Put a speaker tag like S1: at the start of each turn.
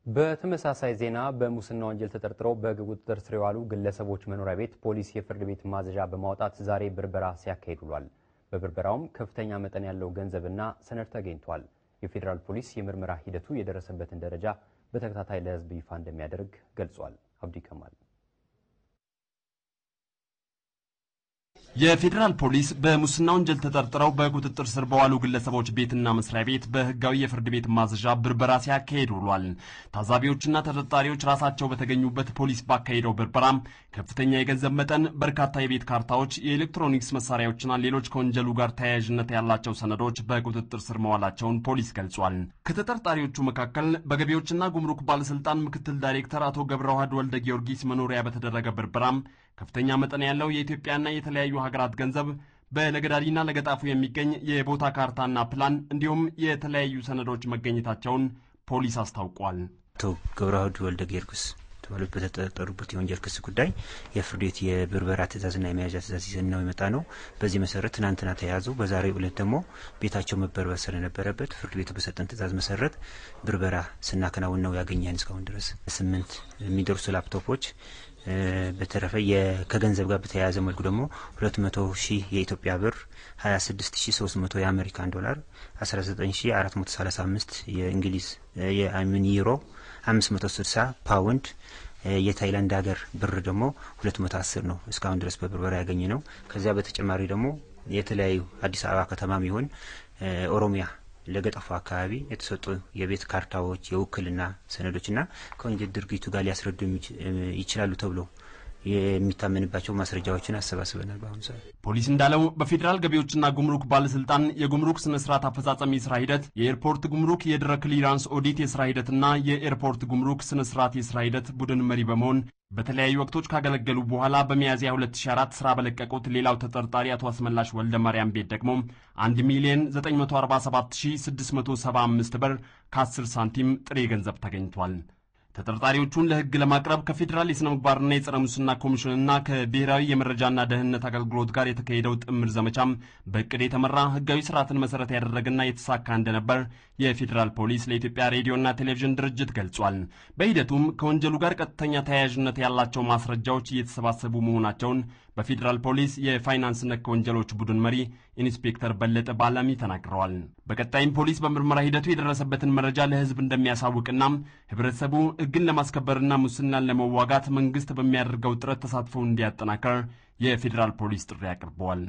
S1: በተመሳሳይ ዜና በሙስና ወንጀል ተጠርጥረው በሕግ ቁጥጥር ስር የዋሉ ግለሰቦች መኖሪያ ቤት ፖሊስ የፍርድ ቤት ማዘዣ በማውጣት ዛሬ ብርበራ ሲያካሂድ ውሏል። በብርበራውም ከፍተኛ መጠን ያለው ገንዘብና ሰነድ ተገኝቷል። የፌዴራል ፖሊስ የምርመራ ሂደቱ የደረሰበትን ደረጃ በተከታታይ ለሕዝብ ይፋ እንደሚያደርግ ገልጿል። አብዲ ከማል።
S2: የፌዴራል ፖሊስ በሙስና ወንጀል ተጠርጥረው በቁጥጥር ስር በዋሉ ግለሰቦች ቤትና መስሪያ ቤት በህጋዊ የፍርድ ቤት ማዘዣ ብርበራ ሲያካሂድ ውሏል። ታዛቢዎችና ተጠርጣሪዎች ራሳቸው በተገኙበት ፖሊስ ባካሄደው ብርበራም ከፍተኛ የገንዘብ መጠን፣ በርካታ የቤት ካርታዎች፣ የኤሌክትሮኒክስ መሳሪያዎችና ሌሎች ከወንጀሉ ጋር ተያያዥነት ያላቸው ሰነዶች በቁጥጥር ስር መዋላቸውን ፖሊስ ገልጿል። ከተጠርጣሪዎቹ መካከል በገቢዎችና ጉምሩክ ባለስልጣን ምክትል ዳይሬክተር አቶ ገብረዋህድ ወልደ ጊዮርጊስ መኖሪያ በተደረገ ብርበራም ከፍተኛ መጠን ያለው የኢትዮጵያና የተለያዩ ሀገራት ገንዘብ፣ በለገዳዲና ለገጣፉ የሚገኝ የቦታ ካርታና ፕላን እንዲሁም የተለያዩ ሰነዶች መገኘታቸውን ፖሊስ አስታውቋል።
S3: አቶ ገብረዋህድ ወልደ ጊዮርጊስ የተባሉት በተጠረጠሩበት የወንጀል ክስ ጉዳይ የፍርድ ቤት የብርበራ ትዕዛዝና የመያዣ ትዕዛዝ ይዘን ነው የመጣ ነው። በዚህ መሰረት ትናንትና ተያዙ። በዛሬው ዕለት ደግሞ ቤታቸው መበርበር ስለነበረበት ፍርድ ቤቱ በሰጠን ትዕዛዝ መሰረት ብርበራ ስናከናውን ነው ያገኘን። እስካሁን ድረስ 8 የሚደርሱ ላፕቶፖች፣ በተረፈ ከገንዘብ ጋር በተያያዘ መልኩ ደግሞ 200 ሺህ የኢትዮጵያ ብር፣ 26300 የአሜሪካን ዶላር፣ 19435 የእንግሊዝ የአሚን ዩሮ፣ 560 ፓውንድ፣ የታይላንድ ሀገር ብር ደግሞ 210 ነው እስካሁን ድረስ በብርበራ ያገኘ ነው። ከዚያ በተጨማሪ ደግሞ የተለያዩ አዲስ አበባ ከተማም ይሁን ኦሮሚያ ለገጠፉ አካባቢ የተሰጡ የቤት ካርታዎች፣ የውክልና ሰነዶችና ከወንጀል ድርጊቱ ጋር ሊያስረዱ ይችላሉ ተብሎ የሚታመንባቸው ማስረጃዎችን አሰባስበናል። በአሁኑ ሰዓት
S2: ፖሊስ እንዳለው በፌዴራል ገቢዎችና ጉምሩክ ባለስልጣን የጉምሩክ ስነ ስርዓት አፈጻጸም የስራ ሂደት፣ የኤርፖርት ጉምሩክ የድህረ clearance ኦዲት የስራ ሂደትና የኤርፖርት ጉምሩክ ስነ ስርዓት የስራ ሂደት ቡድን መሪ በመሆን በተለያዩ ወቅቶች ካገለገሉ በኋላ በሚያዝያ 2004 ስራ በለቀቁት ሌላው ተጠርጣሪ አቶ አስመላሽ ወልደ ማርያም ቤት ደግሞ 1,947,675 ብር ከ10 ሳንቲም ጥሬ ገንዘብ ተገኝቷል። ተጠርጣሪዎቹን ለሕግ ለማቅረብ ከፌዴራል የሥነ ምግባርና የጸረ ሙስና ኮሚሽንና ከብሔራዊ የመረጃና ደህንነት አገልግሎት ጋር የተካሄደው ጥምር ዘመቻም በእቅድ የተመራ፣ ሕጋዊ ስርዓትን መሰረት ያደረገና የተሳካ እንደነበር የፌዴራል ፖሊስ ለኢትዮጵያ ሬዲዮና ቴሌቪዥን ድርጅት ገልጿል። በሂደቱም ከወንጀሉ ጋር ቀጥተኛ ተያያዥነት ያላቸው ማስረጃዎች እየተሰባሰቡ መሆናቸውን በፌዴራል ፖሊስ የፋይናንስ ነክ ወንጀሎች ቡድን መሪ ኢንስፔክተር በለጠ ባላሚ ተናግረዋል። በቀጣይም ፖሊስ በምርመራ ሂደቱ የደረሰበትን መረጃ ለሕዝብ እንደሚያሳውቅና ህብረተሰቡ ሕግን ለማስከበርና ሙስናን ለመዋጋት መንግስት በሚያደርገው ጥረት ተሳትፎውን እንዲያጠናከር የፌዴራል ፖሊስ ጥሪ አቅርበዋል።